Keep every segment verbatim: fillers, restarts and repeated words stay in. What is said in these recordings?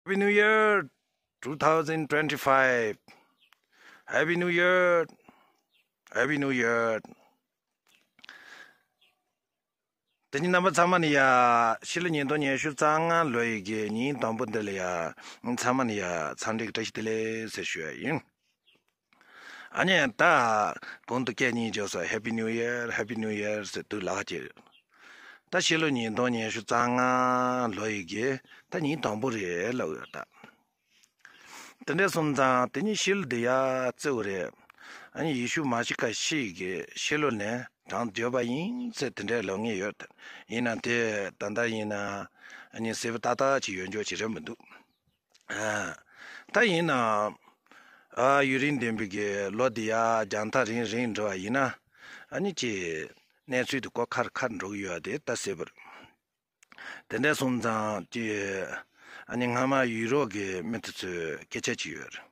Happy New Year two thousand twenty-five. Happy New Year. Happy New Year. དེ་ཉིན་རྣམ་པ་ཚང་མ་ནི་ཡ། ཕྱི་ལོ་ཉིས་སྟོང་ཉི་ཤུ་རྩ་ལྔ་ལོ་ཡི་གི་ཉིན་དང་པོ་འདི་ལ་ཡ། ཚང་མ་ནི་ཡ་འཚམས་འདྲི་གི་བཀྲ་ཤིས་བདེ་ལེགས་ཟེར་ཞུ་ཡ་ཡིན། ཨ་ནི་ད་གོང་དུ་སྐད་གཉིས་བརྗོད་སོང་། Happy New Year, Happy New Year ཟེར་དུས་ལག་ཅིག་ད་ཕྱི་ལོ་ཉིས་སྟོང་ཉི་ཤུ་རྩ་ལྔ་ལོ་ཡི་གི་ད་ཉིན་དང་པོ་རེད་ལབ་ཡོད་ད། དེ་འདྲ་སོང་ཙང་དེ་ཉིད་ཕྱི་ལོ་དེ་ཡ་བརྩི་བ་རེད། ཨ་ནི་ཡེ་ཤུ་མ་ཤི་ཀ་ཤི་ཡི་གི་ཕྱི་ལོ་ནས་གྲངས་བརྗོད་པ་ཡིན་ཟེར་དེ་འདྲ་ལབ་མཁན་ཡོད། ཡིན་ན་དེ་ད་ལྟ་ཡིན་ན་ཨ་ནི་གསལ་པོ་ཏག་ཏག་ཅིག་ཡོད་འཇོག་ཅིག་རེད་མི་འདུག་ཨ། ད་ཡིན་ན། ཨ། ཡུན་རིང་ལྡན་པའི་གི་ལོ་འདི་ཡ་རྒྱང་ཐག་རིང་རིང་འགྲོ་བ་ཡིན་ན། ཨ་ནི་ཅི། གནས་ཚུལ་དེ་ཀོ་ཁར་ཁར་འགྲོ་གི་ཡོད་དེ་ད་གསལ་པོ་རེད། དེ་འདྲ་སོང་ཙང་ཅི། ཨ་ནི་སྔ་མ་ཡུ་རོབ་གི་མི་དེ་ཚོས་སྐད་ཆ་ཅིག་ཡོད་རེད།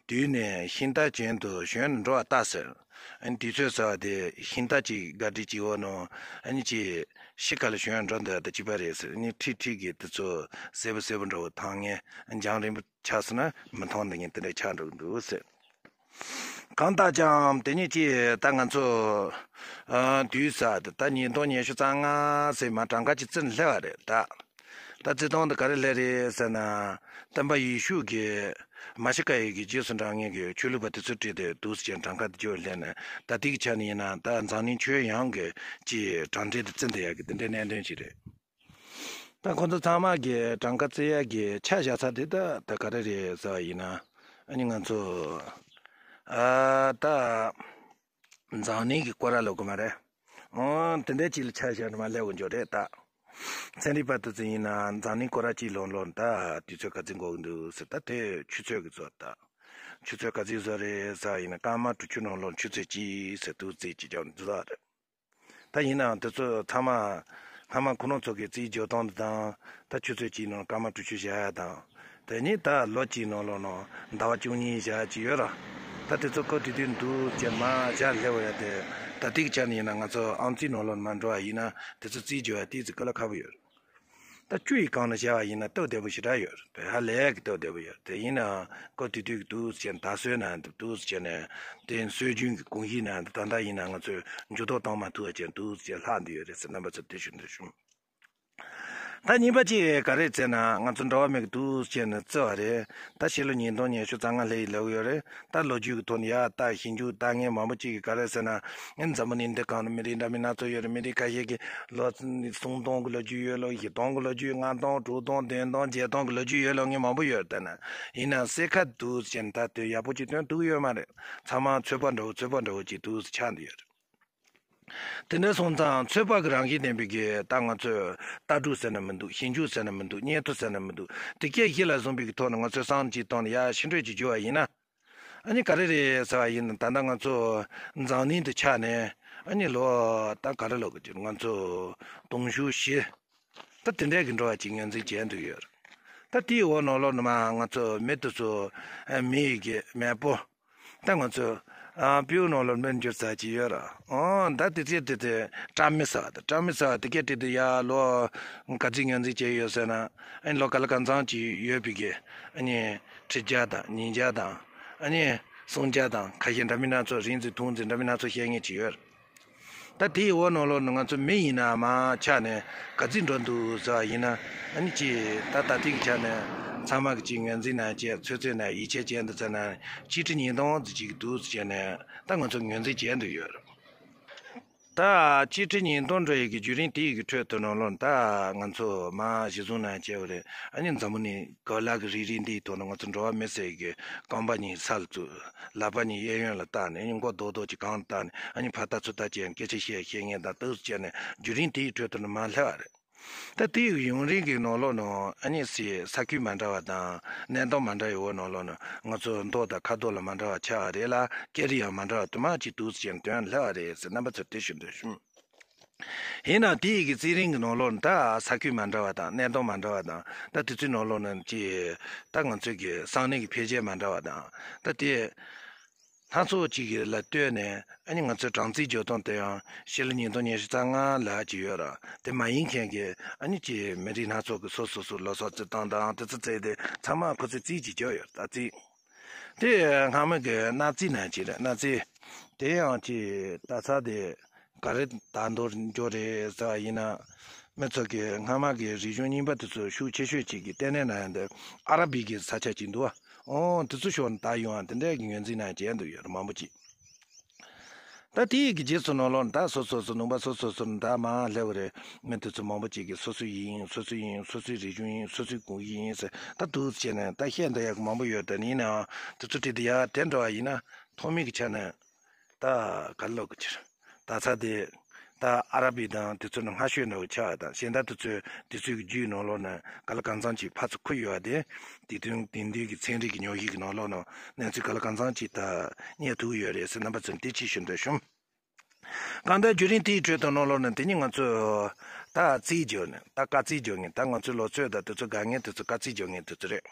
དུས་ནས་ཤིང་རྟ་གྱེན་དུ་ཞོན་འགྲོ་བ་ལྟ་ཟེར། ཨ་ནི་དུས་ཚོད་ཟེར་བ་དེ་ཤིང་རྟ་ཅིག་ག་འདྲ་ཅིག་འོ་ནོ། ཨ་ནི་ཅི། ཤི་ཁ་ལ་ཞོན་འགྲོ་འདོད་ད་ཅི་པ་རེད་ཟེར། ཨ་ནི་ཁྲིག་ཁྲིག་གི་དེ་ཚོ་གསལ་པོ་གསལ་པོ་འགྲོ་བ་མཐོང་ངེས་རྒྱང་རིང་པོ་ཆགས་སོང་ན་མི་མཐོང་འདི་ངས་དེ་འདྲ་ཆགས་འགྲོ་གི་འདུག་ཟེར། གང་ལྟར་ཀྱང་དེ་ཉིད་ཀྱིས་ད་ང་ཚོ། ཨ། དུས་ས་དེ་ད་ཉིས་སྟོང་ཉི་ཤུ་རྩ་ལྔ་ཟེར་མ་གྲངས་ཀ་ཅིག་བརྩི་ནས་སླེབས་པ་རེད་ད། ད་བརྩི་སྟངས་དེ་ག་རེ་སླེབས་རེད་ཟེར་ན། སྟོན་པ་ཡེ་ཤུ་གིས་མ་ཤི་ཀ་ཡི་གི་རྗེས་སུ་འབྲང་མཁན་གྱི་ཆོས་ལུགས་པ་དེ་ཚོ་ཁྲིད་དེ་འདུག་ཟེར་གྱི་གྲངས་ཀ་དེ་བརྗོད་སླེབས་ནས། ད་དེ་གི་ཆ་ནས་ཡིན་ན་ད་འཛམ་གླིང་ཁྱོན་ཡོངས་ཀྱི་ཀྱི་གྲངས་འདྲེན་དེ་བརྩི་འདི་ཡག་གི་དེ་འདྲའི་གནད་དོན་ཅིག་རེད། ད་ཁོ་ཚོ་ཚང་མ་གི་གྲངས་ཀ་བརྩི་ཡ་གི་ཆ་བཞག་ས་དེ་ད་ད་ག་རེ་རེད་ཟེར་བ་ཡིན་ན། ཨ་ནི་ང་ཚོ། ཨ། ད་འཛམ་གླིང་གི་སྐོར་ར་ལབ་དགོས་མ་རེད། ཨོ། དེ་འདྲའི་ཅིག་ལ་ཆ་བཞག་ནས་མར་སླེབས་དགོས་འཇོག་རེད་ད། ཚན་རིག་པ་དེ་ཚོ་ཡིན་ན་འཛམ་གླིང་སྐོར་ར་ཅིག་ལོན་ལོན་ད་དུས་ཚོད་ག་ཚོད་འགོར་གི་འདུག་ཟེར། ད་དེ་ཆུ་ཚོད་ཀྱི་བཟོ་ད། ཆུ་ཚོད་ག་ཚོད་བཟོ་རེད་ཟེར་བ་ཡིན་ན་སྐར་མ་དྲུག་ཅུ་ནང་ལོན་ཆུ་ཚོད་གཅིག་ཟེར་འདུག་ཟེར་ཅིག་ཀྱང་འདུག་ད་རེད། ད་ཡིན་ནའང་དེ་ཚོ་ཚང་མ་སྔ་མ་ཁོ་རང་ཚོ་གི་རྩིས་སྦྱོར་སྟངས་དེ་དང་། ད་ཆུ་ཚོད་གཅིག་ནང་སྐར་མ་དྲུག་ཅུ་བཞག་ཡ་དང་། དེ་ནས་ད་ལོ་གཅིག་ནང་ལོགས་ནང་ཟླ་བ་བཅུ་གཉིས་བཞག་ཡ་ཅིག་ཡོད་ར། ད་དེ་ཚོ་ཀོ་ཏི་ཏི་འདུག་ཅེས་མ་བཞག་སླེབས་ཡ་དེ། ད་དེ་གི་ཆ་ནས་ཡིན་ན་ང་ཚོ་ཨང་རྩིས་ནང་ལོགས་མ་འགྲོ་བ་ཡིན་ན་དེ་ཚོ་རྩིས་སྦྱོར་ཡ་ཏོག་ཙམ་དཀའ་ལས་ཁག་པོ་ཡོད་ར། ད་བཅུ་ཡི་སྒང་ལ་བཞག་པ་ཡིན་ན་སྟབས་བདེ་པོ་ཞེ་དྲག་ཡོད་རེད། དེ་ཧ་ལས་ཀྱི་སྟབས་བདེ་པོ་ཡོད་རེད། དེ་ཡིན་ནའང་ཀོ་ཏི་ཏི་གི་འདུག་ཟེར་ནས་ད་གཟོད་ན་འདུག་ཟེར་ནས་དེ་སྲོལ་རྒྱུན་གྱི་གོམས་གཤིས་ནང་ད་ལྟ་ཡིན་ན་ང་ཚོས་འགྱུར་ལྡོག་བཏང་མ་ཐུབ་པ་ཅིག་འདུག་ཟེར་ལྷག་འདི་ཡོད་རེད་ཟེར་རྣམ་པ་ཚོར་དེ་ཞུ་འདོད་བྱུང་། ད་གཉིས་པ་གཅིག་ག་རེ་ཟེར་ན་ང་ཚོ་འགྲོ་བ་མི་གི་འདུག་ཟེར་ནས་བརྩི་བ་རེད། ད་ཕྱི་ལོ་ཉིས་སྟོང་ཉི་ཤུ་རྩ་ལྔ་སླེབས་ཡི་ལབ་ཡོད་རེད། ད་ལོ་རྒྱུས་ཀྱི་ཐོག་ནས་ཡ་ད་ཞིབ་འཇུག་ལྟ་མཁན་མང་པོ་ཅིག་གིས་ག་རེ་ཟེར་ན། ཨེ། འཛམ་བུ་གླིང་འདི་སྒང་ལ་མི་རིགས་འདྲ་མིན་སྣ་ཚོགས་ཡོད་རེད། མི་རིགས་ཁ་ཤས་ཀྱིས་ལོ་སུམ་སྟོང་གི་ལོ་རྒྱུས་ཡོད་ལབ། བཞི་སྟོང་གི་ལོ་རྒྱུས། ལྔ་སྟོང་། དྲུག་སྟོང་། བདུན་སྟོང་། བརྒྱད་སྟོང་གི་ལོ་རྒྱུས་ཡོད་ལབ་མཁན་མང་པོ་ཡོད་རེད། ད་ན་ཡིན་ན་གསལ་ཁ་འདུག་ཟེར་ནས་ད་དེ་ཡག་པོ་ཅིག་སྟོན་ཐུབ་ཡོད་མ་རེད། ཚང་མ་ཚོད་དཔག་འདྲ་བོ་ཚོད་དཔག་འདྲ་བོ་ཅིག་འདུག་ཆགས་འདི་ཡོད་རེད། དེ་འདྲ་སོང་ཙང་ཚོད་དཔག་གི་རང་བཞིན་ལྡན་པའི་གི་ད་ང་ཚོས་ལྟ་གྲུབ་ཟེར་ན་མི་འདུག་ཞིབ་འཇུག་ཟེར་ན་མི་འདུག་བརྙན་ཐུང་ཟེར་ན་མི་འདུག་དེ་སྐད་གཞི་ལ་བཟུང་པའི་གི་ཐོག་ནས་ང་ཚོས་བསམ་གྱིས་བཏང་ནས་ཡར་ཕྱི་འགྲོས་ཀྱི་བརྗོད་པ་ཡིན་ན། ཨ་ནི་ག་རེ་རེད་ཟེར་བ་ཡིན་ན། ད་ལྟ་ང་ཚོ་འཛམ་གླིང་དུ་ཆགས་ནས་ཨ་ནི་ལོ་ད་ག་རེ་ལོ་གི་ང་ཚོ་དུང་ཕྱུར་བཞི་ད་དེ་འདྲས་ཀྱི་འགྲོ་བ་ཅིག་ངོས་འཛིན་བྱས་འདུག་ཡོད། ད་དེའི་འོག་ནང་ལོགས་ནས་མར་ང་ཚོ་མི་དེ་ཚོ་མི་ཡི་གི་མེས་པོ། ད་ང་ཚོ་ཨ་སྤྲེའུ་ནང་ལོགས་མར་འགྱུར་ཚར་གྱི་ཡོད་ར། ཨོ། ད་དེ་ཚེ་དེ་དེ་སྤྲ་མི་ཟེར་བ་དང་། སྤྲ་མི་ཟེར་བ་དེ་སྐད་དེ་དེ་ཡ་ལོ་ག་ཚོད་ངོས་འཛིན་བྱས་ཡོད་ཟེར་ན། ཨ་ནི་ལོ་ག་ལ་གང་འཚམ་ཅིག་ཡོད་པའི་གི་ཨ་ནི་ཁྲི་བརྒྱ་དང་ཉིས་བརྒྱ་དང་། ཨ་ནི་སུམ་བརྒྱ་དང་ཁ་ཤས་འདྲ་མིན་སྣ་ཚོགས། རིགས་འཛིན་ཐོན་རྫས་འདྲ་མིན་སྣ་ཚོགས་བཤད་མཁན་ཅིག་ཡོད་ར། ད་དེའི་འོག་ནང་ལོགས་ནས་ང་ཚོ་མི་ཡིན་ན་མར་ཆགས་ནས་ག་ཚོད་འགྲོ་འདུག་ཟེར་བ་ཡིན་ན། ཨ་ནི་ཅི་ད་ད་ལྟའི་ཆ་ནས་ཚང་མ་གི་ཅིག་ངོས་འཛིན་ན་བྱས། ཚོད་ཚོད་ན་ཡིད་ཆེས་བྱས་འདུག་ཟེར་ན། གཅིག་ཁྲི་ཉིས་སྟོང་ཙམ་ཅིག་འདུག་ཟེར་ནས་ད་ང་ཚོ་ངོས་འཛིན་བྱས་འདུག་ཡོད་རེད། ད་གཅིག་ཁྲི་ཉིས་སྟོང་འགྲོ་ཡི་གི་བརྒྱུད་རིམ་དེ་ཡི་གི་ཁྲོད་དུ་ནང་ལོགས་ད་ང་ཚོ་མར་གཞི་བཟུང་ན་བྱས་པ་རེད། ཨ་ནི་འཛམ་བུ་གླིང་ག་ལ་གི་རིགས་རིགས་འདིའི་ཐོག་ནས་ང་ཚོ་འགྲོ་བ་མི་ཟེར་གི་རྐང་པ་གཉིས་ས་ལ་བཙུགས། ལག་པ་གཉིས་གཡས་གཡོན་ལ་བཏགས་ནས། ཨ་ནི་མགོ་རྡོག་རྡོག་ཅིག་གང་ལ་བཏགས་ནས། ཨ་ནི་ཕར་ལྟ་ཚུར་ལྟ་བྱས། སྐད་ཆ་བཤད་བཤད་མཁན་དང་ཏོག་ཙམ་བྱས་ནས་བརྒྱུད་རིམ་དེའི་ཁྲོད་དུ་ནི་མར་སླེབས་པ་རེད། ད་དེའི་ཡུན་རིང་གི་ནང་ལོགས་ནང་ཨ་ནི་སི་ས་ཁུལ་མ་འདྲ་བ་དང་གནས་སྟངས་མ་འདྲ་བའི་འོག་ནང་ལོགས་ནང་ང་ཚོ་མདོག་དང་ཁ་དོག་ལ་མ་འདྲ་བ་ཆགས་པ་རེད་ལ། སྐད་རིགས་ཡང་མ་འདྲ་བ་དུ་མ་ཅིག་འདུག་ཟེར་ནས་སྟོན་སླེབས་པ་རེད་ཟེར་རྣམ་པ་ཚོར་དེ་ཞུ་འདོད་བྱུང་། ཡིན་ནའང་དེ་ཡི་གི་རྩིས་རིང་གི་ནང་ལོགས་ནས་ད་ས་ཁུལ་མ་འདྲ་བ་དང་གནས་སྟངས་མ་འདྲ་བ་དང་། ད་དེ་ཚོའི་ནང་ལོགས་ནས་ཀྱི་ད་ང་ཚོའི་གི་བསམ་གནས་ཀྱི་འཕེལ་རྒྱས་མ་འདྲ་བ་དང་། ད་དེ་ སྣ་ཚོགས་ཅིག་གི་ལ་ལྟོས་ནས་ཨ་ནི་ང་ཚོའི་སྦྲང་རྩིའི་འཇོག་སྟངས་དེ་ཡང་ཕྱི་ལོ་ཉིས་སྟོང་ཉི་ཤུ་རྩ་ལྔ་ལ་ཅིག་ཡོད་ར། དེ་མ་ཡིན་མཁན་གྱི་ཨ་ནི་ཅིག་མི་རིགས་སྣ་ཚོགས་ཀྱི་སོ་སོ་སོ་ལོ་གསར་རྩི་སྟངས་དང་དེ་ཚོ་རྩིས་དེ་ཚང་མ་ཁོ་ཚོས་རྩིས་ཅིག་བརྒྱབ་ཡོད་ད་རྩིས། དེ་སྔ་མོ་གི་གནའ་རྩིས་ནང་ཅིག་རེད། གནའ་རྩིས་དེ་ཡང་ཅིག་ད་ཚ་དེ་ག་རེ་ད་འདོར་འཇོག་རེད་ཟེར་བ་ཡིན་ན། མི་ཚོ་གི་སྔ་མ་གི་རིག་གཞུང་རྙིང་པ་དེ་ཚོ་ཤུགས་ཆེ་ཤོས་ཅིག་གི་ལྟེ་གནས་ན་ཡང་འདི་ཨ་ར་བི་གི་ས་ཆ་ཅིག་འདུག་བ། ཨོ་དེ་ཚོ་ཤོར་ནས་ད་ཡོང་བ་དེ་འདྲ་གི་ངོས་འཛིན་ན་བྱས་འདུག་ཡོད་རེད་མང་པོ་ཅིག་ད་དེ་ཡི་གི་རྗེས་སུ་ནོར་ལོག་ད་སོ་སོ་སོ་ནང་པ་སོ་སོ་སོ་ད་མ་སླེབས་པ་རེད། མི་དེ་ཚོ་མང་པོ་ཅིག་གིས་སོ་སོའི་ཡིན་སོ་སོའི་ཡིན་སོ་སོའི་རིག་གཞུང་ཡིན་སོ་སོའི་གོམས་གཤིས་ཡིན་ཟེར་ད་འདུག་བྱས་ནས་ད་བཤད་འདོད་ཡག་གི་མང་པོ་ཡོད། ད་ཡིན་ནའང་དེ་ཚོ་བྲིས་ཏེ་ཡ་དེ་འགྲོ་བ་ཡིན་ན་ཐོག་མའི་གི་ཆ་ནས། ད་ག་ལོག་གི་ཕྱིར། ད་ཚ་དེ། ད་ཨ་ར་བི་དང་དེ་ཚོ་ནི་སྔ་ཤོས་འདྲ་བོ་ཆགས་དང་གཞན་དག་དེ་ཚོའི་དེ་ཚོའི་གི་རྒྱུད་ནང་ལོགས་ན་ག་ལ་གང་འཚམ་ཅིག་ཕར་ཚུར་ཁུར་ཡོད་པ་དེ། དེ་དོན་དེང་དུས་ཀྱི་ཚན་རིག་གི་ཉོག་གཞི་གི་ནང་ལོགས་ན་གནས་ཚུལ་ག་ལ་གང་འཚམ་ཅིག་ད་རྙེད་ཐུབ་ཀྱི་ཡོད་རེད་ཟེར་རྣམ་པ་ཚོར་དེ་ཅིག་ཞུ་འདོད་བྱུང་། གང་ལྟར་བརྒྱུད་རིམ་དེའི་ཁྲོད་དུ་ནང་ལོགས་ན་དེ་ཉིད་ང་ཚོས་ད་རྩིས་བརྗོད་ནས་ད་བཀའ་རྩིས་བརྗོད་ངེས་ད་ང་ཚོའི་ལོ་ཚོད་དང་དེ་ཚོ་དགའ་ངེས་དེ་ཚོ་བཀའ་རྩིས་བརྗོད་ངེས་དེ་ཚོ་རེད།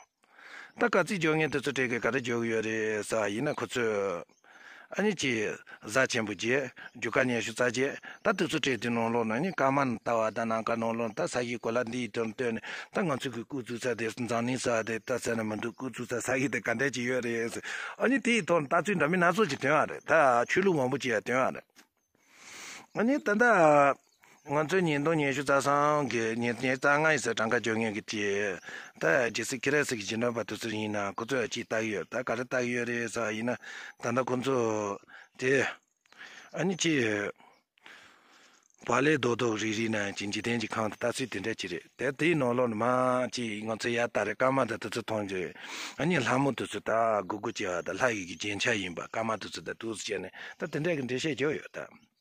ད་བཀའ་རྩིས་བརྗོད་མཁན་དེ་ཚོ་གྲས་ཀྱིས་ག་རེ་བརྗོད་ཀྱི་ཡོད་རེད་ཟེར་བ་ཡིན་ན་ཁོ་ཚོས། ཨ་ནི་ཅིག་གཟའ་ཆེན་པོ་བརྒྱད། རྒྱུ་སྐར་ཉི་ཤུ་རྩ་བརྒྱད། ད་དེ་ཚོ་གྲས་དེ་ནང་ལོགས་ན་ཨ་ནི་སྐར་མ་ནང་ལྟ་བ་དང་ནམ་མཁའ་ནང་ལོགས་ད་ས་གཞིའི་གོ་ལ་འདིའི་དོན་ལྟོས་ནས་ད་ང་ཚོ་གི་སྐུ་བཙུགས་ས་དེ་འཛམ་གླིང་ས་དེ་ད་ཟེར་ན་མི་འདུག་སྐུ་བཙུགས་ས་ས་གཞི་དེ་ག་འདྲས་ཅིག་ཡོད་རེད་ཟེར། ཨ་ནི་དེའི་ཐོག་ལྟ་ཚུལ་འདྲ་མིན་སྣ་ཚོགས་ཅིག་སྟོན་ཡ་རེད། ད་ཆོས་ལུགས་མང་པོ་ཅིག་ཡང་སྟོན་ཡ་རེད། ཨ་ནི་ད་ལྟ་ང་ཚོའི་ཉིས་སྟོང་ཉི་ཤུ་རྩ་གསུམ་གི་ཉིས་ཉིས་རྩ་ལྔ་ཡི་ཟེར་གྲངས་ཀ་བརྗོད་མཁན་གྱི་དེ་ད་རྗེ་སྲས་ཁྱི་རལ་ཟེར་གྱི་སྦྱིན་བདག་པ་དེ་ཚོ་ཡིན་ན་ཁོ་ཚོས་ཅིག་བལྟ་གི་ཡོད། ད་ག་རེ་བལྟ་གི་ཡོད་རེད་ཟེར་བ་ཡིན་ན་ད་ལྟ་ཁོ་ཚོ་དེ་ཨ་ནི་ཅིག་བག་ལེབ་རྡོག་རྡོག་རིལ་རིལ་ན་ཅིག་འཇིག་རྟེན་གྱི་ཁམས་དེ་ལྟ་ཚུལ་དེ་འདྲ་ཅིག་རེད། དེ་དེའི་ནང་ལོགས་ནས་མ་ཅིག་ང་ཚོ་ཡར་ལྟ་རེད། སྐར་མ་དང་དེ་ཚོ་མཐོང་རྗེས་ཨ་ནི་ལྷ་མོ་དེ་ཚོ་ད་དགུ་དགུ་བྱས་པ་དང་ལྷ་ཡི་གི་རྒྱན་ཆ་ཡིན་པ་སྐར་མ་དེ་ཚོ་ད་འདུག་སེ་བྱས་ནས་ད་དེ་འདྲ་གི་འགྲེལ་བཤད་བརྒྱབ་ཡོད་ད།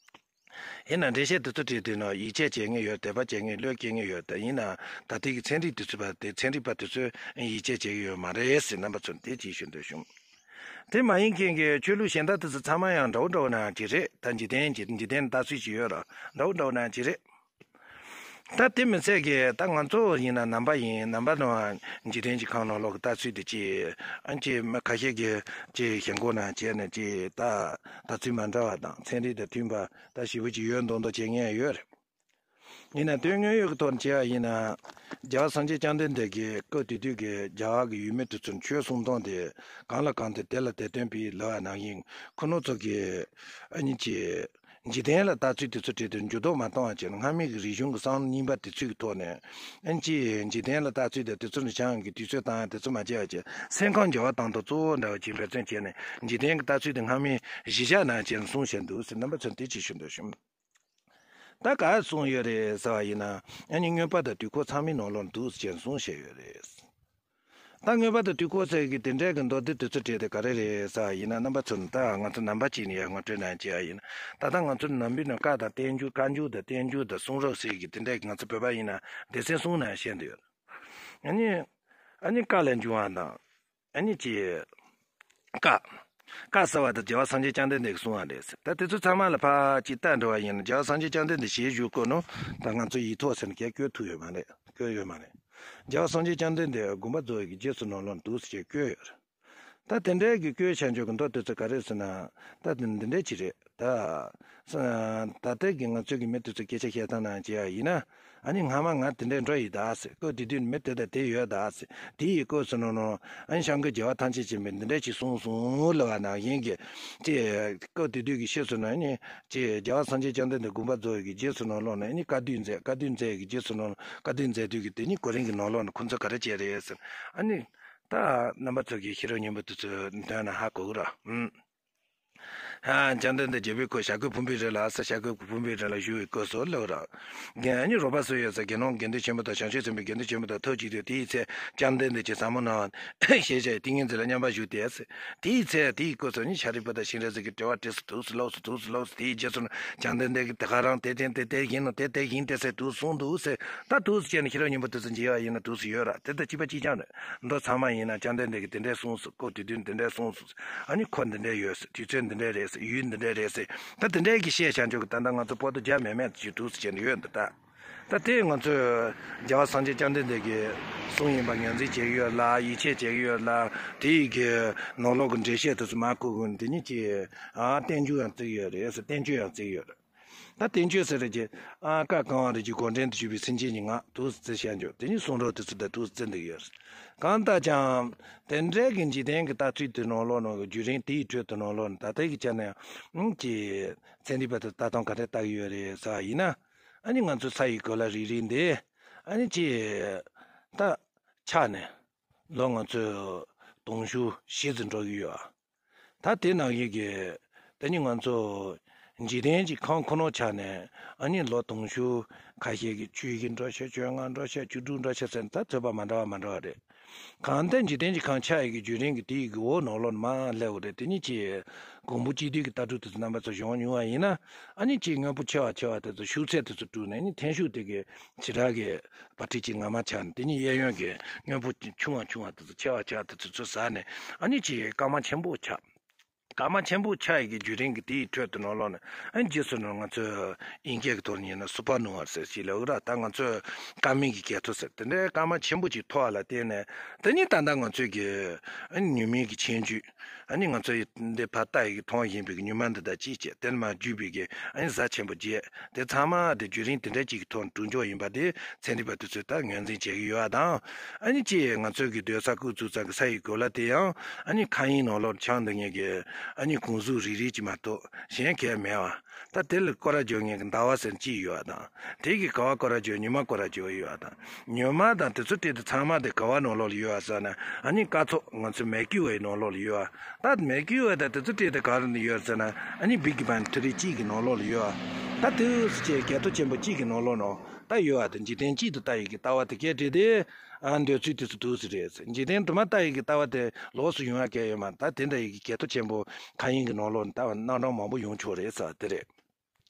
ཡིན་ན་འགྲེལ་བཤད་དེ་ཚོ་བྲིས་དུས་ན་ཡིད་ཆེས་བྱེད་མཁན་ཡོད། དད་པ་བྱེད་མཁན་བློས་འཁེལ་མཁན་ཡོད། དེ་ཡིན་ན་ད་ལྟའི་གི་ཚན་རིག་དེ་ཚོ་བ་དེ་ཚན་རིག་པ་དེ་ཚོས་ཡིད་ཆེས་བྱེད་ཀྱི་ཡོད་མ་རེད་ཟེར་རྣམ་པ་ཚོར་དེ་ཅིག་ཞུ་འདོད་བྱུང་། དེ་མ་ཡིན་མཁན་གྱི་ཆོས་ལུགས་གཞན་དག་དེ་ཚོ་ཚང་མ་ཡང་འདྲ་བོ་འདྲ་བོ་ནང་གཅིག་རེད། ད་འཇིག་རྟེན་གྱི་འཇིག་རྟེན་ལྟ་ཚུལ་ཅིག་ཡོད་ར་འདྲ་བོ་འདྲ་བོ་ནང་གཅིག་རེད། ད་དེ་མི་ཚད་ཀྱི་ད་ང་ཚོ་ཡིན་ན་ནང་པ་ཡིན། ནང་པ་ནང་འཇིག་རྟེན་གྱི་ཁམས་ནང་ལོག་གི་ལྟ་ཚུལ་དེ་ཅིག་ཨ་ཅིག་མི་ཁ་ཤས་ཀྱིས་ཅིག་ཞེན་ཁོག་ནང་བྱས་ནས་ཅིག་ད་ལྟ་ཚུལ་མ་འདྲ་བ་དང་ཚན་རིག་དང་མཐུན་པ། ད་ཞེ་པོ་ཅིག་ཡོད་མདོག་མདོག་བྱེད་མཁན་ཡོད་རེད། ཡིན་ན་དོན་དངོས་ཡོད་ཀྱི་ཐོག་ནས་བྱས་པ་ཡིན་ན། རྒྱལ་བ་སངས་རྒྱས་བཅོམ་ལྡན་འདས་ཀྱིས་སྐབས་དེ་དུས་ཀྱི་རྒྱ་གར་གྱི་ཡུལ་མི་དེ་ཚོར་ཆོས་གསུང་སྟངས་དེ་གང་ལ་གང་འཚམ་དེ་ལ་དེ་སྟོན་པའི་ལབ་པ་ནང་བཞིན་ཁོ་རང་ཚོ་གིས་ཨ་ནི་ཅིག་འཇིག་རྟེན་ལ་ལྟ་ཚུལ་དེ་ཚོ་བྲིས་ཏེ་འགྱུར་ལྡོག་མ་བཏང་བ་བྱས་ནས་སྔ་མའི་གི་རིག་གཞུང་གི་བསམ་བློ་རྙིང་པ་དེ་ཚོའི་གི་ཐོག་ནས་ཨ་ནི་ཅིག་འཇིག་རྟེན་ལ་ལྟ་ཚུལ་དེ་དེ་ཚོ་ནི་བྱང་གི་དུས་ཚོད་བཏང་ཡ་དེ་ཚོ་མ་བྱས་པ་བྱས་སེམས་ཁམས་འགྱུར་བ་བཏང་སྟངས་གཙོ་བོ་འདྲ་བ་ཅིག་འབད་བརྩོན་བྱས་ནས་འཇིག་རྟེན་གྱི་ལྟ་ཚུལ་དེ་སྔ་མའི་གཞི་བཞག་ནང་བྱས་ནས་གསུངས་བཞག་འདུག་ཟེར་རྣམ་པ་ཚོར་དེ་ཅིག་ཞུ་འདོད་བྱུང་། ད་ག་རེ་གསུངས་ཡོད་རེད་ཟེར་བ་ཡིན་ན། ཨ་ནི་མངོན་པ་དང་དུས་འཁོར་ཚང་མའི་ནང་ལོགས་འདུག་ཅེས་གསུངས་བཞག་ཡོད་རེད། ད་མངོན་པ་དང་དུས་འཁོར་ཟེར་གི་དེ་འདྲའི་གི་མདོ་སྡེ་དེ་ཚོ་བྲིས་ཏེ་ག་རེ་རེད་ཟེར་བ་ཡིན་ན། རྣམ་པ་ཚོ་ནི་ད་ང་ཚོ་ནང་པ་གཅིག་ནས་ཡར་ངོ་སྤྲོད་གནང་བྱས་པ་ཡིན་ན། ད་ལྟ་ང་ཚོ་ནང་པའི་ནང་བཀའ་དང་བསྟན་འགྱུར། བཀའ་འགྱུར་དང་བསྟན་འགྱུར་དང་གསུང་རབ་ཟེར་གི་དེ་འདྲའི་གི་ང་ཚོ་བོད་པ་ཡིན་ན་སྡེ་ཚན་གསུམ་ནང་བཤད་འདུག་ཡོད། ཨ་ནི། ཨ་ནི་བཀའ་ལས་འབྱུང་བ་དང་། ཨ་ནི་ཅི། བཀའ། བཀའ་ཟེར་བ་དེ་རྒྱལ་བ་སངས་རྒྱས་བཅོམ་ལྡན་འདས་ཀྱིས་གསུངས་པ་རེད། ད་དེ་ཚོ་ཚང་མ་ལ་ཕར་ཅིག་ལྟ་འགྲོ་བ་ཡིན་ན། རྒྱལ་བ་སངས་རྒྱས་བཅོམ་ལྡན་འདས་ཞལ་བཞུགས་སྐབས་ནང་ད་ང་ཚོ་ཡིག་ཐོག་ཟེར་ནས་བཀོད་ཐུབ་ཡོད་མ་རེད། བཀོད་ཡོད་མ་རེད། རྒྱལ་བ་སངས་རྒྱས་བཅོམ་ལྡན་འདས་དགོངས་པ་རྫོགས་ཡས་ཀྱི་རྗེས་སུ་ནོར་ལོངས་འདུག་ཟེར་བྱས་བཀོད་ཡོད་རེད། ད་དེ་འདྲའི་གི་བཀོད་བྱ་འཇོག་གི་མདོ་དེ་ཚོ་ག་རེ་ཟེར་ན། ད་དེ་འདི་འདྲའི་ཅིག་རེད། ད། ད་ལྟའི་གི་ང་ཚོའི་གི་མི་དེ་ཚོ་སྐད་ཆ་བཤད་སྟངས་ནང་བྱས་པ་ཡིན་ན། ཨ་ནི་སྔ་མ་ང་དེ་འདྲས་འགྲོ་ཡི་ད་ཟེར། སྐབས་དེ་དུས་མི་དེ་དང་དེ་ཡོད་ད་ཟེར། དེ་ཡི་སྐབས་སུ་ནོ་ནོ། ཨ་ནི་སྐྱབས་མགོན་རྒྱལ་བ་ཐམས་ཅད་མཁྱེན་པས་འདི་འདྲས་ཅིག་གསུངས་སོང་ལབ་པ་ནང་བཞིན་གྱི། ཅེས་སྐབས་དེ་དུས་ཀྱི་ཤེས་སུ་ནོ་ནི། ཅེས་རྒྱལ་བ་སངས་རྒྱས་བཅོམ་ལྡན་འདས་དགོངས་པ་རྫོགས་ཡས་ཀྱི་རྗེས་སུ་ནོ་ལོག་ནས་ནི་བཀའ་བསྡུ་མཛད། བཀའ་བསྡུ་མཛད་ཀྱི་རྗེས་སུ་ནོ། བཀའ་བསྡུ་མཛད་དུས་ཀྱི་དེ་ནི་གོ་རིམ་གྱི་ནང་ལོགས་ནས་ཁོ་ཚོ་ག་རེ་བྱས་རེད་ཟེར། ཨ་ནི། ད་རྣམ་པ་ཚོ་གི་ཤེས་རབ་སྙིང་པོ་དེ་ཚོ་འདོན་ན་ཧ་གོ་གི་ར། ཨུམ། ཨ། བཅོམ་ལྡན་འདས་རྒྱལ་པོའི་སྐུ་བྱ་རྒོད་ཕུང་པོའི་རི་ལ་ཟེར། བྱ་རྒོད་ཕུང་པོའི་རི་ལ་བཞུགས་པའི་སྐབས་སུ་ལབ་ར། རྒན་ནི་རོགས་པ་སུ་ཡོད་ཟེར། དགེ་སློང་དགེ་འདུན་ཆེན་པོ་དང་བྱང་ཆུབ་སེམས་དཔའི་དགེ་འདུན་ཆེན་པོ་དང་ཐུགས་གཅིག་ཏུ། དེའི་ཚེ་བཅོམ་ལྡན་འདས་ཀྱིས་ཟབ་མོ་ནང་ཞེས་བྱ་བའི་ཏིང་ངེ་འཛིན་ལ་མཉམ་པར་བཞུགས་ཏེ་ཟེར། དེའི་ཚེ་དེའི་སྐབས་སུ་ནི་ཤཱ་རིའི་བུ་དང་ཤིང་རལ་གཟིགས་ཀྱིས་དྲི་བ་དྲིས་སོ། འདུག་སེ་ལབ་སོ། འདུག་སེ་ལབ་སོ། དེའི་རྗེས་སུ་ནི་བཅོམ་ལྡན་འདས་ཀྱིས་དེ་ག་རང་དེ་བཞིན་དེ་དེ་བཞིན་ནོ། དེ་དེ་བཞིན་ཏེ་ཟེར་འདུག་གསུངས་འདུག་ཟེར། ད་འདུག་སེ་བྱས་ནས་ཤེས་རབ་སྙིང་པོ་དེ་ཚོ་འཇལ་བ་ཡིན་ན་འདུག་སེ་ཡོད་ར། དེ་ལྟ་གཅིག་པ་གཅིག་རྐྱང་རེད། མདོ་ཚང་མ་ཡིན་ན་བཅོམ་ལྡན་འདས་ཀྱིས་དེ་འདྲས་གསུངས་སོ། སྐབས་དེ་དུས་དེ་འདྲས་གསུངས་སོ། ཨ་ནི་ཁོ་འདི་འདྲས་ཡོད་ཟེར། དུས་ཚོད་འདི་འདྲས་རེད་ཟེར། ཡུལ་འདི་འདྲས་རེད་ཟེར། ད་དེ་འདྲས་ཀྱི་བཤད་བྱ་འཇོག་གི་ད་ལྟ་ང་ཚོ་པོ་ཏོ་རྒྱ་མེད་མེད་ཅིག་འདུག་སེ་བྱས་ནས་ཡོད་འདུག་ད། ད་དེ་ང་ཚོས་རྒྱལ་བ་སངས་རྒྱས་བཅོམ་ལྡན་འདས་ཀྱི་གསུང་ཡིན་པ་ངོས་འཛིན་བྱེད་ཀྱི་ཡོད་ལ། ཡིད་ཆེས་བྱེད་ཀྱི་ཡོད་ལ། དེ་ཡི་གི་ནང་ལོགས་ཀྱི་འགྲེལ་བཤད་དེ་ཚོ་མར་བཀོད་དགོས་ནི་དེ་ཉིད་ཀྱི་ཨ་བསྟན་བཅོས་ཡང་བརྩི་གི་ཡོད་རེད་ཟེར། བསྟན་བཅོས་ཡང་བརྩི་གི་ཡོད་རེད། ད་བསྟན་བཅོས་ཟེར་རེད་ཀྱི་ཨ་བཀའ་གང་བ་རེད་ཀྱི་གོ་འདྲེན་དུ་གྱུར་པའི་སེམས་ཅན་གྱི་ངག་དུ་བརྩི་བཤད་འཇོག་དེ་ཉིད་གསུང་རབ་དེ་ཚོ་ད་དུ་བརྩི་འདུག་ཡོད། གང་ལྟར་ཀྱང་དེ་འདྲའི་གི་འཇིག་རྟེན་གྱི་ལྟ་ཚུལ་དེ་ནང་ལོགས་ནང་གི་བརྒྱུད་རིམ་དེའི་ཁྲོད་དུ་ནང་ལོགས་ནང་ད་ལྟའི་གི་ཆ་ནས་ཀྱི་ཚན་རིག་པ་དེ་ལྟ་སྟངས་ག་འདྲ་ལྟ་གི་ཡོད་རེད་ཟེར་བ་ཡིན་ན། ཨ་ནི་ང་ཚོ་ས་ཡི་གོ་ལ་རིལ་རིལ་འདི་ཨ་ནི་ཅི་ད་ཆགས་ནས་ལོ་ང་ཚོས་དུང་ཕྱུར་བཞི་ཙམ་འགྲོ་གི་ཡོད། ད་དེ་ནང་བཞིན་གྱི་དེ་ནི་ང་ཚོ་འཇིག་རྟེན་གྱི་ཁམས་ཁོ་ནར་ཆགས་ནས་ཨ་ནི་ལོ་དུང་ཕྱུར་ཁ་ཤས་ཀྱི་བཅུ་བཞི་འགྲོ་ཤག་བཅོ་ལྔ་འགྲོ་ཤག་བཅུ་དྲུག་འགྲོ་ཤག་ཟེར་ནས་ད་ཚོད་དཔག་མ་འདྲ་བ་མ་འདྲ་བ་རེད། གང་ལྟར་འཇིག་རྟེན་གྱི་ཁམས་ཆགས་ཡི་གི་བརྒྱུད་རིམ་གྱི་དེ་ཡི་གི་འོག་ནང་ལོགས་ནས་མར་སླེབས་པ་རེད། དེ་ཉིད་ཀྱི་གོང་བུ་གཅིག་བསྡུས་ཀྱི་ལྟ་གྲུབ་དེ་ཚོ་རྣམ་པ་ཚོ་སྦྱོང་མྱོང་བ་ཡིན་ན། ཨ་ནི་ཅིག་དངོས་པོ་ཆེ་བ་ཆེ་བ་དེ་ཚོ་ཤུགས་ཚད་དེ་ཚོ་དཀྲུགས་ནས་ཨ་ནི་ཐན་ཤུགས་དེ་གི་ཞེ་དྲག་གི་བ་ཁྲི་གཅིག་ངར་མ་ཆགས་ནས། དེ་ཉིད་གཡས་གཡོན་གྱི་དངོས་པོ་ཆུང་བ་ཆུང་བ་དེ་ཚོ་ཆེ་བ་ཆེ་བ་དེ་ཚོ་ཚུར་ཟགས་ནས་ཨ་ནི་ཅིག་སྐར་མ་ཆེན་པོ་ཆགས། སྐར་མ་ཆེན་པོ་ཆགས་ཡི་གི་བརྒྱུད་རིམ་གྱི་དེའི་ཁྲོད་དུ་ནང་ལོགས་ནས་ཨ་ནི་རྗེས་སུ་ནང་ང་ཚོས་དབྱིན་སྐད་ཀྱི་ཐོག་ནས་ཡིན་ན་སུ་པར་ནོ་ཝ་ཟེར་ཞིག་ལབ་ཀྱི་རེད། ད་ང་ཚོས་སྐར་མའི་གི་གྱེས་ཐོ་ཟེར་དེ་འདྲའི་སྐར་མ་ཆེན་པོ་ཅིག་ཐོགས་པ་ལ་བརྟེན་ནས་དེ་ནི་ད་ལྟ་ང་ཚོས་གི་ཨ་ནི་ཉི་མའི་གི་ཆེན་རྒྱུད། ཨ་ནི་ང་ཚོ་ཡི་འདི་ཕར་ལྟ་ཡི་གི་མཐོང་བཞིན་པའི་གི་ཉི་མ་འདི་དང་གཅིག་བྱས། དེ་ནས་མར་རྒྱུད་པའི་གི་ཨ་ནི་གཟའ་ཆེན་པོ་བརྒྱད། དེ་ཚང་མ་དེ་བརྒྱུད་རིམ་དེ་འདྲ་གཅིག་གི་ཐོག་ནས་གྲུབ་འབྱོར་ཡིན་པ་དེ་ཚན་རིག་པ་དེ་ཚོས་ད་ངོས་འཛིན་བྱེད་ཀྱི་ཡོད་པ་དང་། ཨ་ནི་ཅིག་ང་ཚོའི་གི་སྡོད་ས་སྐུ་བཙུགས་ས་གི་ས་ཡི་གོ་ལ་དེ་ཡང་ཨ་ནི་མཁའ་དབྱིངས་ནང་ལོགས་འཁྱམས་འདུག་མཁན་གི་ཨ་ནི་གུང་གཟུགས་རིལ་རིལ་གྱིས་མ་གཏོགས་གཞན་གང་ཡང་མེད་པ། ད་དེ་ལ་སྐོར་ར་རྒྱག་མཁན་གྱི་ཟླ་བ་ཟེར་གཅིག་ཡོད་པ་དང་། དེ་གི་ག་བ་སྐོར་ར་རྒྱག་ཉི་མ་སྐོར་ར་རྒྱག་ཡོད་པ་དང་། ཉི་མ་དང་དེ་ཚོ་སྤྲད་དེ་ཚང་མ་དེ་ག་བ་ནང་ལོགས་ལ་ཡོད་པ་ཟེར་ན། ཨ་ནི་སྐར་ཚོགས་ང་ཚོ་མེལ་ཀི་ཝེ་ནང་ལོགས་ལ་ཡོད་པ། ད་མེལ་ཀི་ཝེ་དང་དེ་ཚོ་སྤྲད་དེ་ག་རེ་ནང་ཡོད་ཟེར་ན། ཨ་ནི་བིག་བྷེང་ཐིའོ་རི་གཅིག་གི་ནང་ལོགས་ལ་ཡོད་པ། ད་དེ་ཚོ་ཅིག་གྱེས་ཐོ་ཆེན་པོ་གཅིག་གི་ནང་ལོགས་ནང་ད་ཡོད་པ་དང་། འཇིག་རྟེན་གཅིག་ཏུ་ལྟ་ཡི་གི་ལྟ་བ་དེ་སྐད་སྤྲད་དེ། ཨ་འདོད་ཚུལ་དེ་ཚོ་འདུག་ཟེར་རེད། འཇིག་རྟེན་དུ་མ་ལྟ་ཡི་གི་ལྟ་བ་དེ་ལོགས་སུ་ཡོང་ཡ་གང་ཡོད་མ། ད་དེ་འདྲ་ཡི་གི་གྱེས་ཐོ་ཆེན་པོ་མཁའ་དབྱིངས་ཀྱི་ནང་ལོགས་ནས་ལྟ་བ་རྣམ་གྲངས་མང་པོ་ཡོང་ཆོག་རེད་ཟེར་བ་དེ་རེད།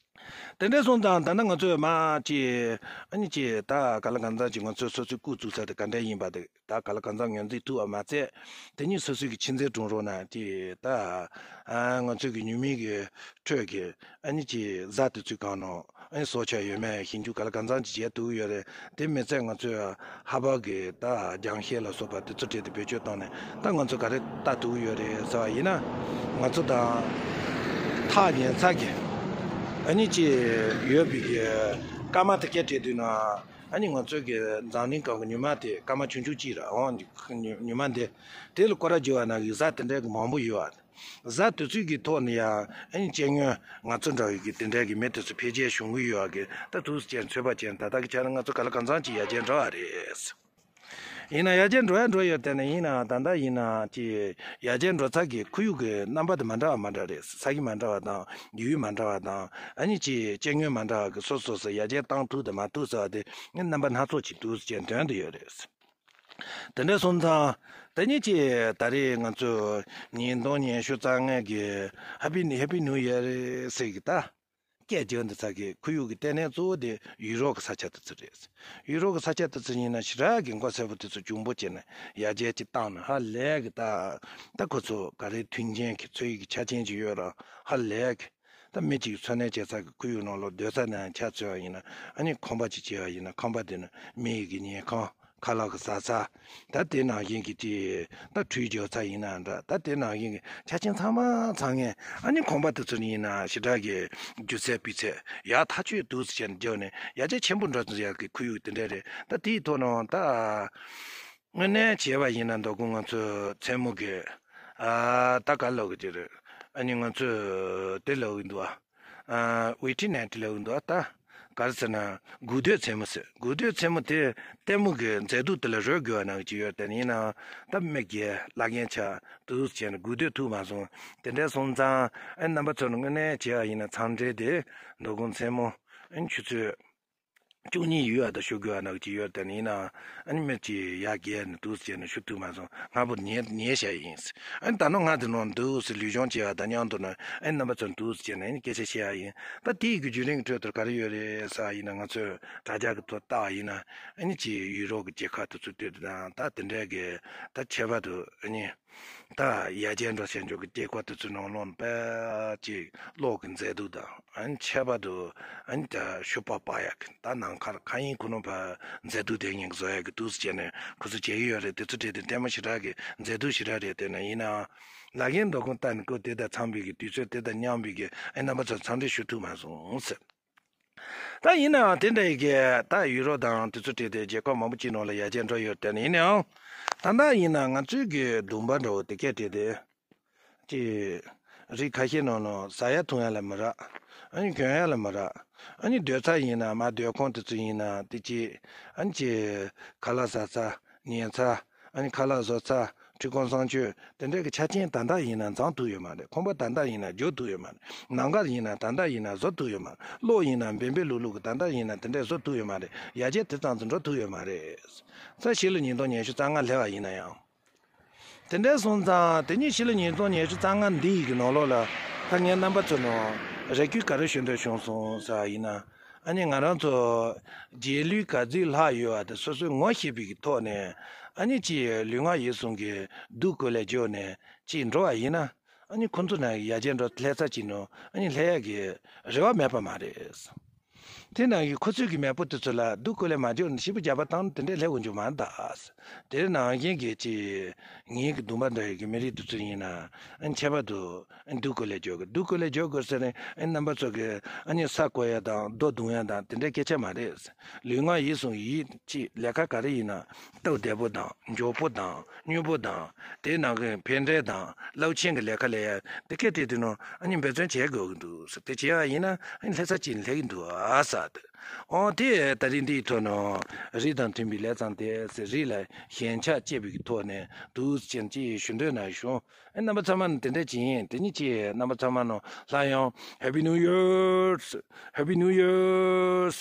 དེ་འདྲ་སོང་ཙང་ད་ནི་ང་ཚོས་མ་ཅི་ཨ་ནི་ཅི་ད་ག་ལ་གང་འཚམ་ཅིག་ང་ཚོས་སོ་སོའི་སྐུ་བཙུགས་ས་དེ་ག་འདྲ་ཡིན་པ་དེ་ད་ག་ལ་གང་འཚམ་ངོས་འཛིན་ཐུབ་པ་མ་ཚད། དེ་ཉིད་སོ་སོའི་གི་ཆི་འཛིན་དྲུང་རོགས་ན་ཅི་ད་ཨ་ང་ཚོའི་གི་ཉི་མའི་གི་ཁྲོད་ཀྱི་ཨ་ནི་ཅི་གཟའ་དེ་ཚོའི་སྒང་ནང་ཨ་ནི་སྲོག་ཆགས་ཡོད་མེད་ཞིབ་འཇུག་ག་ལ་གང་འཚམ་ཅིག་བྱས་ཐུབ་ཀྱི་ཡོད་རེད། དེ་མི་ཚད་ང་ཚོས་ཧ་པར་གི་ད་རྒྱང་ཤེལ་ལ་སོགས་པ་དེ་ཚོ་སྤྲད་དེ་བེད་སྤྱོད་བཏང་ནས་ད་ང་ཚོ་ག་རེ་ལྟ་ཐུབ་ཀྱི་ཡོད་རེད་ཟེར་བ་ཡིན་ན། ང་ཚོ་དང་ཐག་ཉེ་ས་གི་ཨ་ནི་ཅི་ཡོད་པའི་གི་སྐར་མ་དེ་གས་སྤྲད་དུས་ན། ཨ་ནི་ང་ཚོའི་གི་འཛམ་གླིང་སྒང་གི་ཉི་མ་དེ་སྐར་མ་ཆུང་ཆུང་གཅིག་རེད། འོ་ཉི་མ་འདི་དེ་ལ་སྐོར་ར་བརྒྱབ་པ་ན་གི་གཟའ་དེ་འདྲའི་གི་མང་པོ་ཡོད་པ། གཟའ་དེ་ཚོའི་གི་ཐོག་ནས་ཡང་ཨ་ནི་སྤྱི་ཡོངས་ང་ཚོ་འདྲ་བའི་གི་དེ་འདྲའི་གི་མི་དེ་ཚོ་འཕེལ་རྒྱས་བྱུང་གི་ཡོད་པ་གི་ད་འདུག་སེ་བྱས་ཚོད་དཔག་བྱས་ན་ད་ལྟ་གི་ཆ་ནས་ང་ཚོ་ག་ལ་གང་འཚམ་ཅིག་ཡར་རྒྱས་འགྲོ་བ་རེད། ཡིན་ན་ཡར་རྒྱས་འགྲོ་ཡ་འགྲོ་ཡོད་དེ་ནས་ཡིན་ན་ད་ལྟ་ཡིན་ན་ཅི་ཡར་རྒྱས་འགྲོ་ཚད་ཀྱི་ཁོར་ཡུག་གི་རྣམ་པ་དེ་མ་འདྲ་བ་མ་འདྲ་རེད། ས་གཞི་མ་འདྲ་བ་དང་ཡུལ་མ་འདྲ་བ་དང་ཨ་ནི་ཅི་སྤྱི་ཡོངས་མ་འདྲ་བ་གི་སོ་སོ་སོ་ཡར་རྒྱས་བཏང་ཐུབ་དང་མ་ཐུབ་ཟེར་བ་དེ་རྣམ་པ་སྣ་ཚོགས་ཅིག་འདུག་སེ་བྱས་འདོན་དུ་ཡོད་རེད། དེ་འདྲ་སོང་ཙང་ད་ནི་ཅི་ད་རེས་ང་ཚོ་ཉིས་སྟོང་ཉི་ཤུ་རྩ་ལྔ་གི་ཧེ་པི་ཧེ་པི་ནིའུ་ཡར་ཟེར་གི་ད། སྐད་རྒྱག་འདི་ཚ་གི་ཁོར་ཡུག་གི་ལྟེ་གནས་གཙོ་བོ་དེ་ཡུ་རོབ་ཀྱི་ས་ཆ་དེ་ཚོ་རེད། ཡུ་རོབ་ཀྱི་ས་ཆ་དེ་ཚོ་ཡིན་ན་ཞེ་དྲག་གི་མགོ་སེར་པོ་དེ་ཚོ་འཇུང་པོ་བྱས་ནས་ཡར་རྒྱས་ཅིག་བཏང་ནས་ཧ་ལས་གི་ད། ད་ཁོ་ཚོ་ག་རེ་མཐུན་རྐྱེན་གྱི་འཚོ་བའི་གི་ཆ་རྐྱེན་ཅིག་ཡོད་ར་ཧ་ལས་གི། ད་མི་གཅིག་འཚོ་གནས་བྱེད་ས་གི་ཁོར་ཡུག་ནང་ལོགས་སྡོད་ས་ནང་ཆ་མཚོན་པ་ཡིན་ན་ཨ་ནི་ཁང་པ་ཅིག་བྱས་པ་ཡིན་ན་ཁང་པ་དེ་ནི་མི་ཡི་གི་ཉལ་ཁང་། ཁ་ལག་གི་ཟ་ས། ད་དེ་ནང་བཞིན་གྱི་དེ་ད་ཁྲུས་རྒྱག་ས་ཡིན་ན་འདྲ། ད་དེ་ནང་བཞིན་གྱི་ཆ་རྐྱེན་ཚང་མ་ཚང་ངེ་ཨ་ནི་ཁང་པ་དེ་ཚོ་ཡིན་ན་ཞེ་དྲག་གི་སྒྱུ་རྩལ་སྤུས་ཚད་ཡག་ཐག་ཆོད་འདུག་ཟེར་བྱས་ནས་བརྒྱབ་ནས་ཡར་རྒྱས་ཆེན་པོ་འགྲོ་ཚུལ་ཡག་གི་ཁོར་ཡུག་དེ་འདྲ་རེད། ད་དེའི་ཐོག་ནང་ད་དངོས་གནས་བྱས་པ་ཡིན་ན་མདོ་དགོང་ང་ཚོ་མཚན་མོ་གི་ཨ་ད་ག་ལོག་གི་དེ་རེད། ཨ་ནི་ང་ཚོ་དེ་ལོག་གི་འདུག་ཨ། ཨ་ཝེ་ཊི་ནའི་ཊི་ལབ་ཀྱི་འདུག་ཨ། ད་ག་རེ་ཟེར་ན་དགུན་སྟོད་མཚན་མོ་ཟེར། དགུན་སྟོད་མཚན་མོ་དེ་ལྟད་མོ་གི་མཛེས་སྡུག་དེ་ལ་རོལ་དགོས་པ་ནང་གི་ཡོད་དེ་ཡིན་ནའང་ད་མི་རྒན་བླ་རྒན་ཆགས་འདུག་བྱས་ནས་དགུན་སྟོད་ཐུག་མ་སོང་། དེ་འདྲ་སོང་ཙང་ཨ་རྣམ་པ་ཚོ་ནི་དངོས་གནས་བྱས་པ་ཡིན་ན་མཚམས་འདྲི་དེ་མདོ་དགོང་མཚན་མོ་ཨ་ཆུ་ཚོད་བཅུ་གཉིས་ཡོལ་བ་དང་ཞུ་དགོས་པ་ནང་གི་ཡོད་དེ་ཡིན་ནའང་ཨ་ནི་མི་གཅིག་ཡར་བརྒལ་ནས་འདུག་བྱས་ནས་ཞུ་ཐུབ་མ་སོང་། སྔ་པོ་ཉལ་ཉལ་བཞག་ཡིན། ཨ་ནི་ད་ནང་ང་དེ་ནང་འདུག་སེ་ལུས་སྦྱོང་བྱས་པ་དང་མཉམ་དུ་ནི་ཨ་ནི་རྣམ་པ་ཚོ་འདུག་སེ་བྱས་ནས་ཨ་ནི་སྐད་ཆ་བཤད་ཡ་ཡིན། ད་དེའི་གི་བརྒྱུད་རིམ་གྱི་ཁྲོད་དུ་ག་རེ་ཡོད་རེད་ཟེར་བ་ཡིན་ན་ང་ཚོས་དྲ་རྒྱ་གི་ཐོག་བལྟ་བ་ཡིན་ན་ཨ་ནི་ཅིག་ཡུ་རོབ་ཀྱི་རྒྱལ་ཁབ་དེ་ཚོ་སྟོད་དུ་དང་ད་དེ་འདྲའི་གི་ད་ཁྱད་པར་དུ་ཨ་ནི་ད་ཡར་རྒྱས་འགྲོ་བྱས་འཇོག་གི་སྐྱེ་འགོ་དེ་ཚོའི་ནང་ལོགས་ནས་དཔེ་ཅིག་གློག་གི་མཛེས་སྡུག་དང་ཨ་ནི་ཁྱད་པར་དུ་ཨ་ནི་ད་ཤུ་པ་པ་ཡ་གི་ད་ནང་ ཁ་ཁ་ཡིན་ཁོ་ནོ་ཕ་མཛེས་སྡུག་དེ་ཉིད་བཟོ་ཡ་གི་དུས་སུ་བྱས་ནས་ཁོ་ཚོ་བྱེད་ཀྱི་ཡོད་རེད། དེ་ཚོ་བྲིས་ཏེ་ལྟད་མོ་ཞེ་དྲག་གི་མཛེས་སྡུག་ཞེ་དྲག་རེད། དེ་ན་ཡིན་ནའང་ལ་རྒན་མདོ་ཁུངས་ལྟ་ནས་ཁོ་དེ་དང་འཚམས་པའི་གི་དུས་ཚོད་དེ་དང་མཉམ་པའི་གི་ཨེ་རྣམ་པ་ཚོ་འཚམས་འདྲི་ཞུ་ཐུབ་མ་སོང་ཟེར། ད་ཡིན་ནའང་དེ་འདྲ་ཡི་གི་ད་ཡུ་རོབ་དང་དེ་ཚོ་བྲིས་ཏེ་རྒྱལ་ཁབ་མང་པོ་ཅིག་ནང་ལ་ཡར་རྒྱས་འགྲོ་ཡོད་དེ་ནི་ཡིན་ནའང་ད་ལྟ་ཡིན་ན་ང་ཚོའི་གི་སྡོམ་པ་འདྲ་བོ་དེ་སྐད་བྲིས་ཏེ། ཅེས། རིགས་ཁ་ཤས་ནང་ལ་ཟ་ཡ་འཐུང་ཡ་ལ་མི་རག་ཨ་ནི་གྱོན་ཡ་ལ་མི་རག་ཨ་ནི་སྡོད་ས་ཡིན་ན་མ་སྡོད་ཁང་དེ་ཚོ་ཡིན་ན་དེ་ཅི། ཨ་ནི་ཅི། ཁ་ལག་ཟ་ས། ཉལ་ས། ཨ་ནི་ཁ་ལག་བཟོ་ས། འཁྲུས་ཁང་གསང་སྤྱོད་དེ་འདྲའི་གི་ཆ་རྐྱེན་ད་ལྟ་ཡིན་ན་འཛོམས་ཐུབ་ཡོད་མ་རེད། ཁང་པ་ད་ལྟ་ཡིན་ན་རྒྱུག་ཐུབ་ཡོད་མ་རེད། ནམ་མཁའ་ཡིན་ན་ད་ལྟ་ཡིན་ན་བཟོ་ཐུབ་ཡོད་མ་རེད། གློག་ཡིན་ན་འབེན་པེ་ལུག་ལུག་གི་ད་ལྟ་ཡིན་ན་དེ་འདྲའི་བཟོ་ཐུབ་ཡོད་མ་རེད། ཡར་རྒྱས་དེ་ཙམ་དུ་འགྲོ་ཐུབ་ཡོད་མ་རེད། ས་ཕྱི་ལོ་ཉིས་སྟོང་ཉི་ཤུ་རྩ་ལྔ་སླེབས་པ་ཡིན་ན་ཡང་། དེ་འདྲ་སོང་ཙང་དེ་ཉིད་ཕྱི་ལོ་ཉིས་སྟོང་ཉི་ཤུ་རྩ་ལྔ་འདི་ཡི་གི་ནང་ལོགས་ལ་ད་ངས་རྣམ་པ་ཚོ་ནང་རེ་སྐུལ་ག་རེ་ཞུ་འདོད་བྱུང་སོང་ཟེར་བ་ཡིན་ན། ཨ་ནི་ང་རང་ཚོ་རྗེས་ལུས་ག་ཚོད་ལྷག་ཡོད་པ་དེ་སོ་སོས་ངོ་ཤེས་པའི་གི་ཐོག་ནས་ཨ་ནི་ཅིག་ལུས་ངག་ཡིད་གསུམ་གི་སྡུག་ཀུན་ལས་སྐྱོབ་ནས་ཅིག་འགྲོ་བ་ཡིན་ན། ཨ་ནི་ཁོང་ཚོ་ནང་ཡར་རྒྱས་འགྲོ་སླེབས་ས་ཅིག་ནང་ཨ་ནི་སླེབས་ཡ་གི་རེ་བ་མེད་པ་མ་རེད། དེ་ནང་གི་ཁོ་ཚོས་ཀྱི་མེས་པོ་དེ་ཚོ་ལ་སྡུག་ཀུན་ལས་མ་སྐྱོབ་ནས་ཤི་བོ་རྒྱབ་པ་བཏང་ན་དེ་འདྲས་སླེབས་དགོས་རྒྱུ་མ་རེད་ད། དེ་ནང་བཞིན་གྱི་ཅི། ངེད་ཀྱི་སྡུག་པ་འདྲ་ཡི་གི་མི་རིགས་དེ་ཚོ་ཡིན་ན་ཨ་ཁྱད་པར་དུ་ཨ་སྡུག་ཀུན་ལས་སྐྱོབ་དགོས། སྡུག་ཀུན་ལས་སྐྱོབ་དགོས་ཟེར་ནས་ཨ་རྣམ་པ་ཚོ་གི་ཨ་ནི་ས་བརྐོ་ཡ་དང་རྡོ་རྡུང་ཡ་དང་དེ་འདྲས་སྐད་ཆ་མ་རེད། ལུས་ངག་ཡིད་གསུམ་ཡིད་ཀྱི་ལས་ཀ་ག་རེ་ཡིན་ན་སྟབས་བདེ་པོ་དང་མགྱོགས་པོ་དང་མྱུར་པོ་དང་དེའི་ནང་གི་ཕན་འབྲས་དང་རླབས་ཆེན་གྱི་ལས་ཀ་ལས་ཡ་དེ་སྐད་དེ་དེ་ནང་ཨ་ནི་འབད་བརྩོན་བྱེད་དགོས་ཀྱི་འདུག་ཟེར། དེ་བྱས་པ་ཡིན་ན་ཨ་ནི་སླེབས་ས་ཅིག་སླེབས་ཀྱི་འདུག་ཨ་ཟེར་ཏེ། ཨོ་དེ་ད་རིང་འདིའི་ཐོག་ནས་རིགས་དང་མཐུན་པའི་ལས་བསམ་སྟེ་ཟེར་རིགས་ལ་ཞེན་ཆགས་སྐྱེས་པའི་གི་ཐོག་ནས་འདུག་ཅེས་ཅིག་ཞུ་འདོད་ན་བྱུང་། ཨ་རྣམ་པ་ཚང་མ་ནི་དེ་འདྲ་ཅིག་ཡིན། དེ་ཉིད་ཀྱིས་རྣམ་པ་ཚང་མ་ནང་སླར་ཡང་Happy New Year! Happy New Year!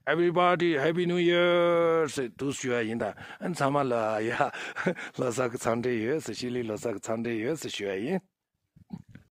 Everybody Happy New Year! ཟེར་འདུག་ཞུ་བ་ཡིན། ད་ཨ་ཚང་མ་ལ་ཡ་ལོ་གསར་གྱི་འཚམས་འདྲི་ཡོད་ཟེར། ཕྱི་ལོའི་ལོ་གསར་གྱི་འཚམས་འདྲི་ཡོད་ཟེར་ཞུ་བ་ཡིན།